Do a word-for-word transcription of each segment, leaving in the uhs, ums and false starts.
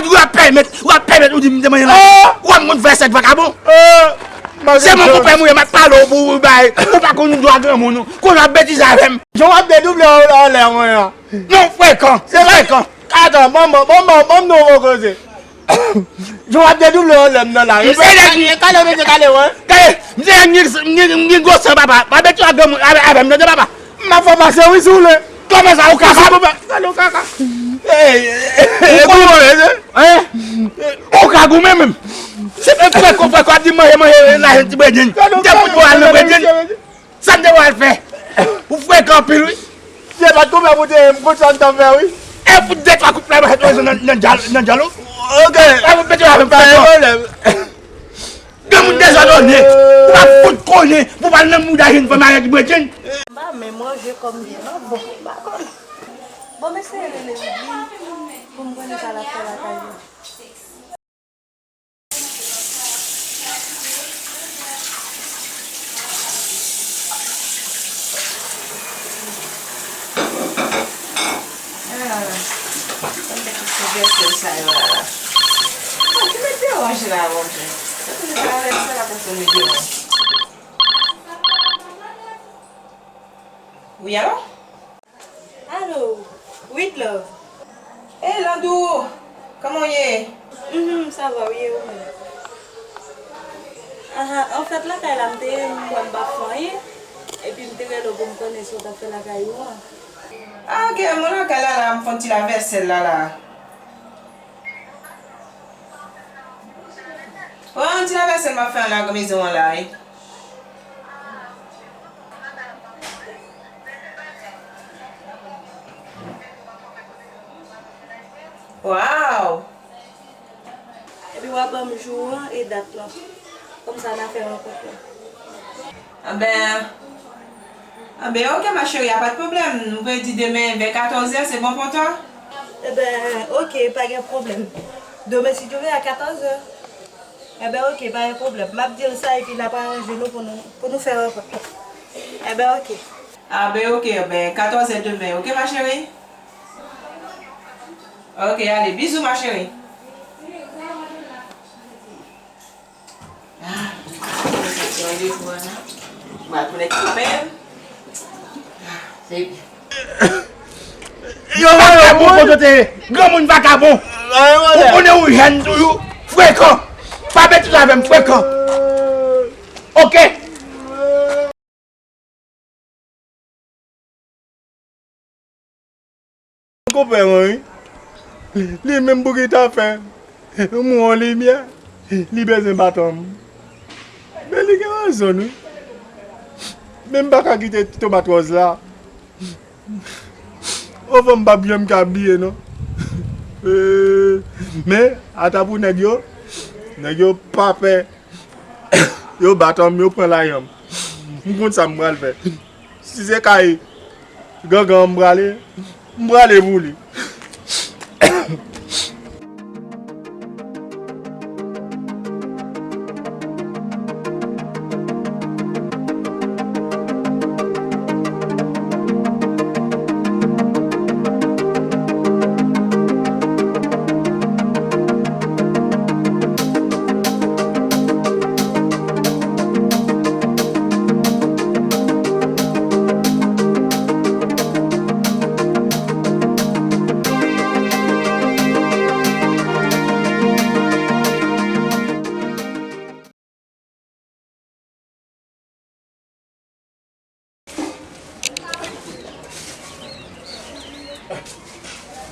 W ap pèmèt, w ap pèmèt ou di m te manyen la. Ou ap moun fè sèt vakabon. Se mon konpè mwen, m ap pale w pou ou bay. Ou pa konn dwa granmoun ou. Konn w ap betize avè m. Jan w ap dedouble anlè mwen an. Non, frekan. Se frekan. Atann, ban m, ban m, ban m, ban m nou yon koze. Jan w ap dedouble anlè m nan la. Kale, mesye, kale, wè. Kale, m se nèg ni, ni, ni gwo san, papa. Pa betize avè m, avè, avè m, non, papa. M ap fè pase wi si w vle. Kòman sa, ou kaka? Gade w kaka. Ou konnen, hein? Ou kaka ou menm menm. Se menm frekan, frekan ap di manje, manje, lajan ti bredjenn. M te fout ou al nan bredjenn. Sa m te pral fè? Ou frekan anpil, wi. Se pa t konpè pou te, m konn sa m t ap fè, wi. E fout de twa kout pla machèt nan, nan, nan dyal-, nan dyalo. Ok. Pa pou pete avè m, frekan. Pa gen pwoblèm. Granmoun dezòdone, w ap fout konnen pou w al nan mouda jenn fanm avèk bredjenn. M pa menm manje kòm byen non, bon, m pa konn. Bon, m eseye rele Widley pou m konnen sa l ap fè lakay li. Ah, tande tout se vèsèl sa yo la la. Ah, ki met deranje la, Bondye? Tande sa la, sa la pèsòn met deranje. Wi, alo? Alo, Widlove. Hey, Landou! Kòman w ye? Mhm, sa va, wi, e ou menm? Aha, anfèt, lakay la, m te ye, m wè m pa t fè anyen. Epi m te rele w pou m konnen sa w t ap fè lakay ou an. Ah, ok, mwen lakay la, la, m fè yon ti lavèsèl la, la. Wi, yon ti lavèsèl m ap fè an la, nan mezon an la, wi. Wow! Epi w a ban m jou an e dat lan. Kòmsa n a fè rankont lan. Anben, anben, ok, ma chérie, a pa de pwoblèm. Nou vle di demen vè katòz è, se bon pou twa? Eben, ok, pa gen pwoblèm. Demen, si Dye vle, a katòz è. Eben, ok, pa gen pwoblèm. M ap di l sa epi n ap aranje nou pou nou, pou nou fè rankont lan. Eben, ok. Anben, ok, anben, katòz è demen, ok, ma chérie? Ok, ale, bizou, ma chérie. Ah, mwen tounen ki koupè. Ah, se byen. Yo, yo, yo, kote w te ye? Granmoun vakabon. Ou konnen ou jèn toujou. Frekan. Pa betize avè m, frekan. Ok. Konpè mwen, wi. Li menm pou ki ta fè m wè yon limyè, li bezwen baton m. Men li gen rezon, wi. Men m pa ka kite tomat wòz la. Ovan m p ap janm ka bliye, non. Men, ata pou nèg yo, nèg yo pa pè. Yo bat m, yo pran lajan m. M konn sa m pral fè. Si se kay gangan m prale, m prale pou li.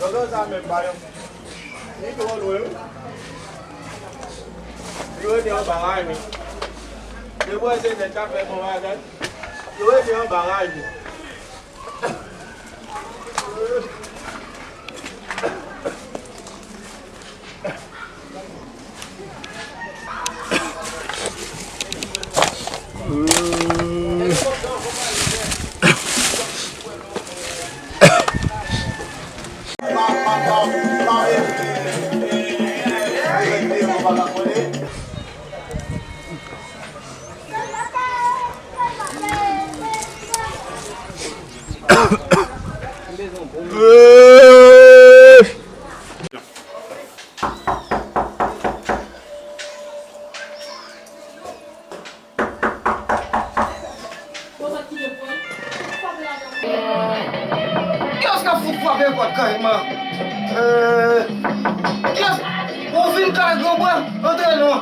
Dodo sa menm pa yon. Li twò lwen wi. Li rete anba la wi. Depi w wè se nèg k ap fè bon bagay, li rete anba la wi. Kay granbwa, antre non.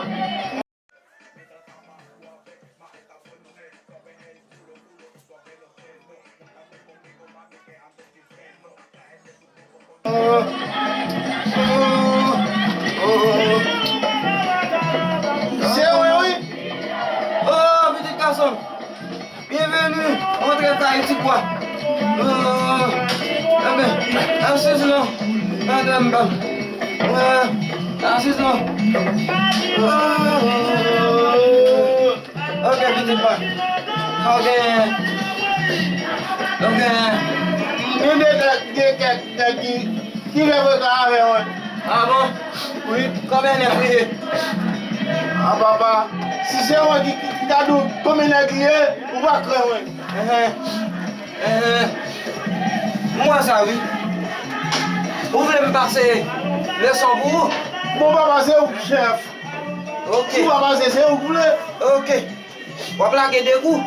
Se mwen wi. Oh, pitit gason. Byenveni, antre kay ti bwa. Oh, enben, asiz non, madanm, asiz non. Oh, ok, pitit mwen. Ok. Ok. Gen de nèg, gen kèk nèg ki, ki vle pran avè mwen. Ah bon? Wi. Konbyen nèg li ye? Ah, papa, si se mwen ki, ki, ki ta di w konbyen nèg li ye, ou pa kwè mwen. Enhen. Enhen. M wè sa, wi. Ou vle m pase leson pou ou? Bon, papa, se ou k chèf. Ok. Si w pa pase, se ou k vle. Ok. W ap lage de kou?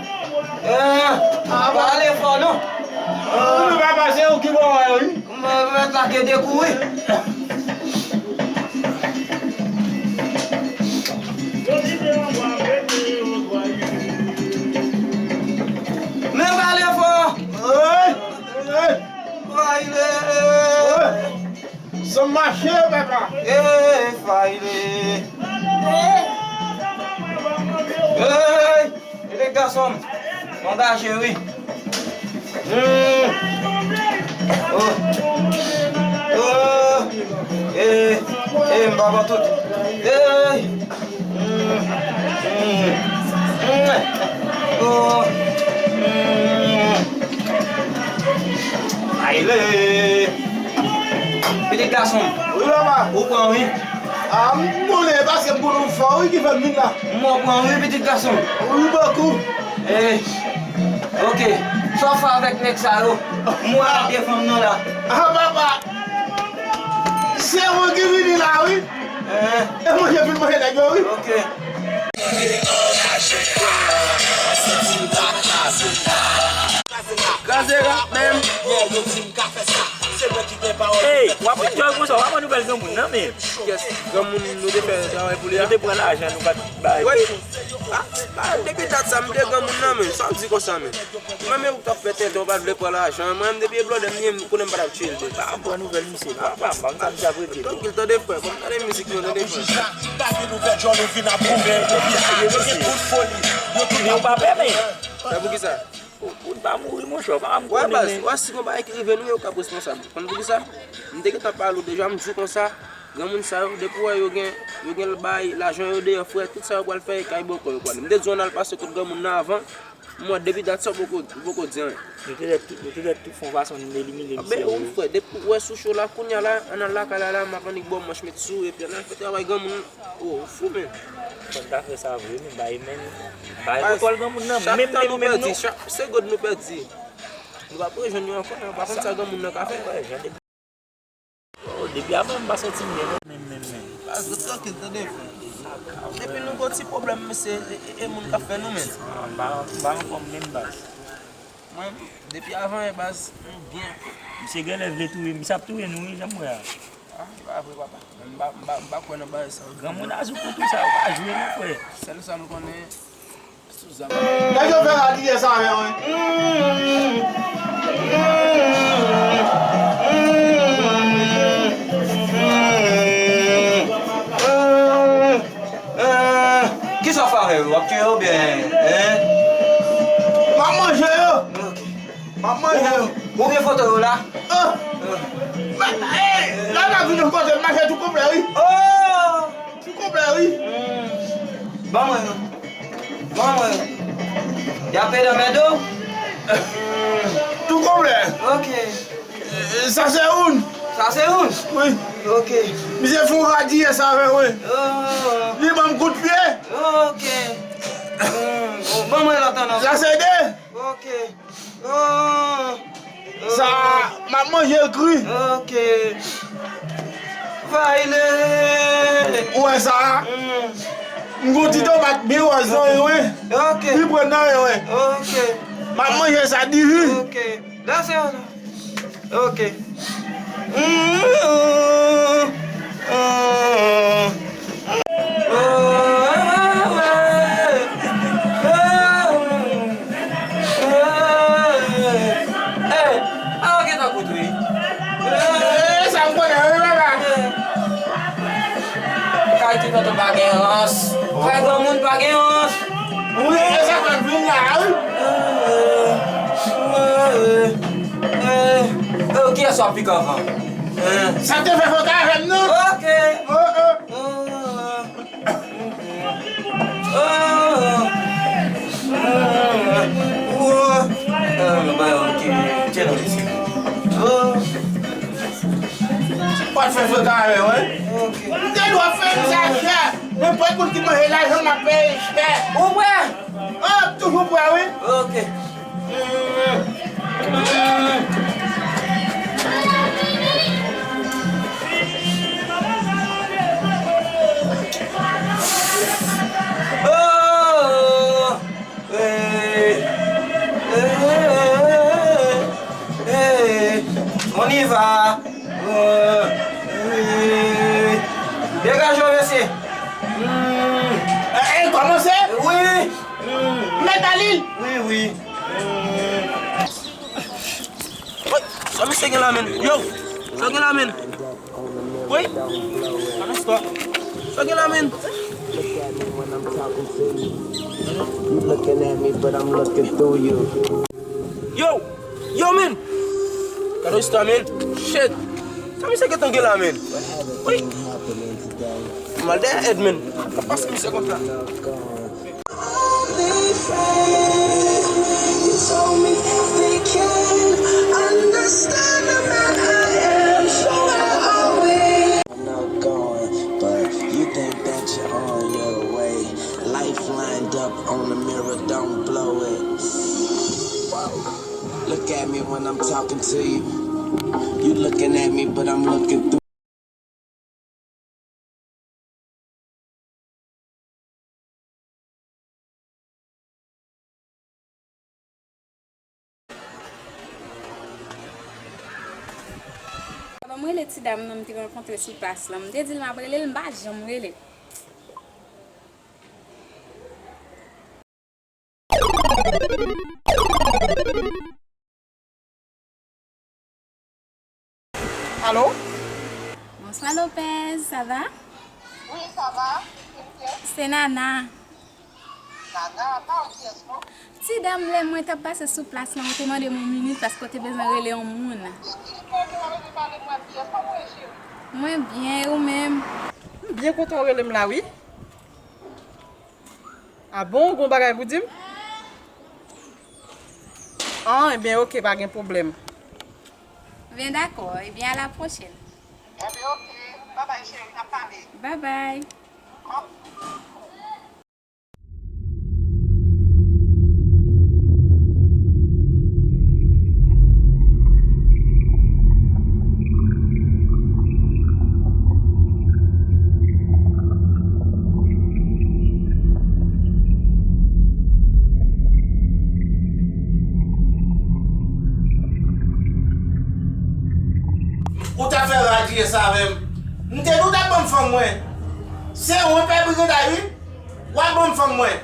Ah, pa ale fò, non. Ah, ou pa pase, ou ki bò wè, wi. M, m mèt lage de kou, wi. Men pale fò. Hey! Hey! Fayile! Hey! San mache, papa! Hey, Fayile! Hey! Hey, gason m, angaje, wi. Hmm. Oh. Oh. Eh, eh, m pa bon tout. Eh. Hmm. Hmm. Hmm. Oh. Hmm. Ayi le. Pitit gason m. Wi, papa. Ou pran, wi. Ah, m konnen, paske m konnen w fò, wi, ki fè m vin la. M wè w pran, wi, pitit gason m. Wi, bokou. Eh. Ok. Sa w fè avèk nèg sa yo? Mwen ap defann nan la. Ah, papa. Se mwen ki vini la, wi. Eh. E manje vin manje nèg yo, wi. Ok. Kraze rap, menm. Ey, w ap enjoy konsa, w ap pran nouvèl granmoun nan, men. Yes, granmoun, nou te fè travay pou li a. Nou te pran lajan, nou pa t bay. Wi. Ah, ah, depi dat sa, m te granmoun nan, men. Sa w di konsa, men? Mwen menm ou t ap fè tenten, ou pa t vle pran lajan. Mwen menm depi e blòdè m ye, m konnen m pa t ap tchil. Pa pran nouvèl misye, pa, pa, pa, m sa m t ap rete. Trankil, tande frè, ban m tande mizik mwen, tande frè. Sa ki pa gen nouvèl, jò nou vin ap pwouve. Yo gen tout foli, yo tout. Men ou pa pè, men. Sa poukisa? Ou, ou pa mouri, monchè, ou pa m konnen, men. Wè, baz, wè, si gon bagay ki rive nou, yo k ap responsab. Konn poukisa? M te gentan pale w deja, m di w konsa, granmoun sa yo, depi w wè yo gen, yo gen bay lajan yo deyò, frè, tout sa yo pral fè, e kay bòkò yo pral. M te di w ann al pase kot granmoun nan avan. M wè depi dat sa w poko, w poko di anyen. Nou te dwe tout, nou te dwe tout fè yon fason nou elimine misye. Anben, ou frè, depi w wè sou cho la, kounye a la, ann al lakay la, la, m ap annik ba w manch met sou, epi ann al fè travay granmoun. Oh, ou fou, men. Fò n ta fè sa vre, men, bay, men, bay rekòl granmoun nan, men, men, men, non. Chak segond nou pèdi. Nou p ap rejwenn yo ankò, non. Pa konn sa granmoun nan ka fè. Oh, depi avan m pa santi m byen, non, men, men, men. Baz, ret trankil, tande, frè. Depi nou gon ti pwoblèm, mesye, e, e, e moun k ap fè nou, men. Ah, m pa, m pa anfòm menm, baz. Mwen, depi avan yè, baz, m byen. Misye genlè vle touye, misye ap touye nou, wi, jan m wè a. Ah, se pa vre, papa. M pa, m pa, m pa kwè nan bagay sa yo. Granmoun a zouk ou tou sa, ou pa jwe, non, frè. Sèl sa m konnen, nèg yo fè radiyès avè w, wi. Kisa w fè avè yo? W ap tiye yo oubyen, hein? M ap manje yo. Ok. M ap manje yo. Ou, ou gen foto yo la? Oh! Mwen, eh, la, la vin yon kote, m mache tou konplè, wi. Oh! Tou konplè, wi. Hmm. Ban mwen yo. Ban mwen yo. Y ap pede anmède w? Tou konplè. Ok. Eh, sa se youn. Sa se youn? Wi. Ok. Misye fè yon radiyès avè mwen. Oh. Li ban m kout pye. Ok. Hmm. Bon, ban mwen lòt an non. Sa se de. Ok. Oh. Sa, m ap manje l kri. Ok. Fayile. Ou wè sa? Hmm. M gon ti tomat byen wòz nan men mwen. Ok. Li pran nan men mwen. Ok. M ap manje sa diri. Ok. Danse yon jan. Ok. Mm, mm, mm. Ti tonton pa gen rans. Frè granmoun pa gen rans. Wi, e sa k ap vin la, wi. Kiyès w ap pike anvan? Sa te fè fòt avè m, non? Ok. Oh, oh. Oh, oh. Oh, oh. Tchè non, mesye. Oh. Ou pa t fè fòt avè w, wi. Ok. M te dwe fè m sa chè. Nenpòt moun ki manje lajan m ap peye chè. Ou prè? Oh, m toujou prè, wi. Ok. Oh, eh, eh, eh, eh, on y va. Eh, eh, degaje w, mesye. Hmm. Eh, eh, kòmanse? Wi. Hmm. Mèt Alil. Wi, wi. Hmm. Sa misye gen la, menn? Yo, sa gen la, menn? Wi. Sa gen la, menn? You looking at me, but I'm looking through you. Yo, yo, menn. Gade istwa, menn. Shit. Sa misye gentan gen la, menn? Wi. Mal dèyè èd, menn. Sa pase misye konsa. Not going, but you think that you're on your way. Life lined up on the mirror, don't blow it. Look at me when I'm talking to you. You looking at me, but I'm looking through. Ban m rele ti dam nan m te rankontre sou plas lan. M te di l m ap rele l, m pa janm rele l. Alo? Bonswa Lopez, sa va? Wi, sa va? Se kiyès? Se Nana. Nana, pa wè kiyès non? Ti dam, lè mwen t ap pase sou plas lan, ou te mande m yon minit paske w te bezwen rele yon moun. Mwen byen, e ou menm? M byen kontan w rele m la, wi. A bon, ou gen yon bagay pou di m? An, ebyen, oke, pa gen pwoblèm. Byen dakò, ebyen, a la pwochèn. Ebyen, oke. Babay, cheri, n ap pale. Babay. Ou t ap fè radye sa avè m. M te di w t ap ban m fanm mwen. Se ou, mwen pè briganday, wi. W ap ban m fanm mwen.